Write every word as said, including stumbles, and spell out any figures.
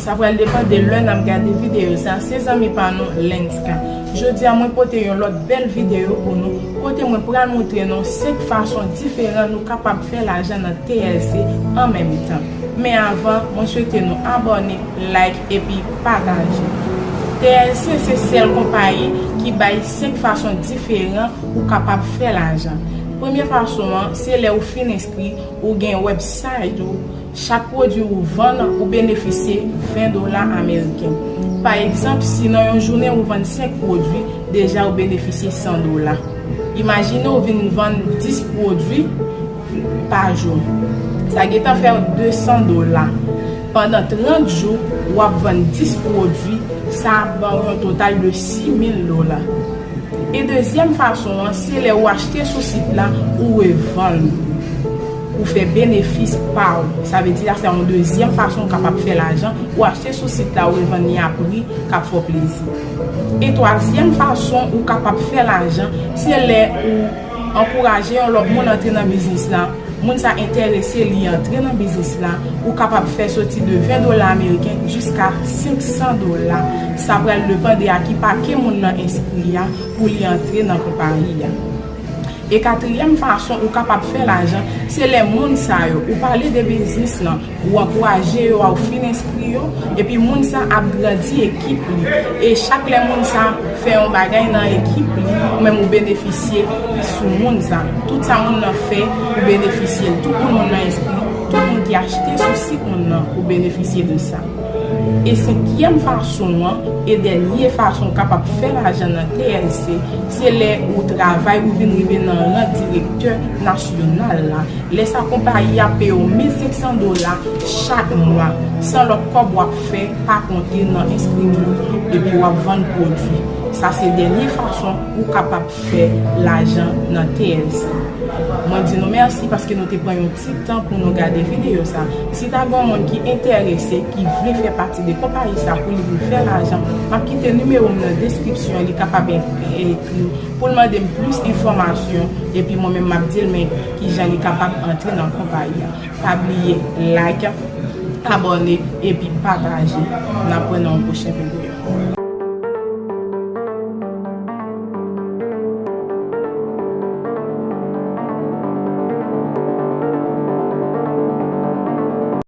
Sa pral depann de lè n ap gade videyo sa, se zanmi pa nou Lenska. Jodi a mwen pote yon lòt bèl videyo pou nou, kote mwen pral montre nou senk fason diferan nou kapab fè lajan nan T L C an menm tan. Men avan, mwen swete nou abòne, like epi pataje. T L C se sèl konpayi ki bay senk fason diferan ou kapab fè lajan. Premye fason an, se lè ou fin enskri, ou gen website ou, chak pwodui ou vann, ou benefisye ven dola ameriken. Pa egzanp, si nan yon jounen ou vann senk pwodui, deja ou benefisye san dola. Imajine ou vin vann dis pwodui pa jou. Sa gentan fè w de san dola. Pandan trant jou, w ap vann dis pwodui, sa ap ba w yon total de sis mil dola. E dezyèm fason an, se lè ou achte sou sit la, ou revann. Ou fè benefis pa w. Sa vle di la, se yon dezyèm fason ou kapab fè lajan. Ou achte sou sit la, ou revann li a pri k ap fè w plezi. E twazyèm fason ou kapab fè lajan, se lè ou ankouraje yon lòt moun antre nan biznis la, moun sa enterese li antre nan biznis la, ou kapab fè soti de ven dola ameriken jiska senk san dola. Sa pral depann de a ki pakè moun nan enskri a pou li antre nan konpayi a. E katriyèm fason ou kapab fè lajan, se lè moun sa yo, ou pale de biznis lan, ou ankouraje yo a ou fin enskri yo, epi moun sa ap grandi ekip li. E chak lè moun sa fè yon bagay nan ekip li, ou menm ou benefisye sou moun sa. Tout sa moun nan fè, ou benefisye l. Tout moun moun nan enskri, tout moun ki achte sou sit moun nan, ou benefisye de sa. E senkyèm fason an, e dènye fason ou kapab fè lajan nan T L C, se lè ou travay, ou vin rive nan ran direktè nasyonal la. Lè sa konpayi a peye w mil senk san dola chak mwa, san lòt kòb w ap fè pa konte nan enskri moun epi w ap vann pwodui. Sa se dènye fason ou kapab fè lajan nan T L C. Mwen di nou mèsi paske nou te pran yon ti tan pou nou gade videyo sa. Si ta gen yon moun ki enterese, ki vle fè pati de konpayi sa pou li vin fè lajan, m ap kite nimewo m nan deskripsyon, li kapab ekri m pou l mande m plis enfòmasyon, epi mwen menm m ap di l men kijan li kapab antre nan konpayi a. Pa bliye like, abòne, epi pataje. N ap wè nan yon pwochen videyo.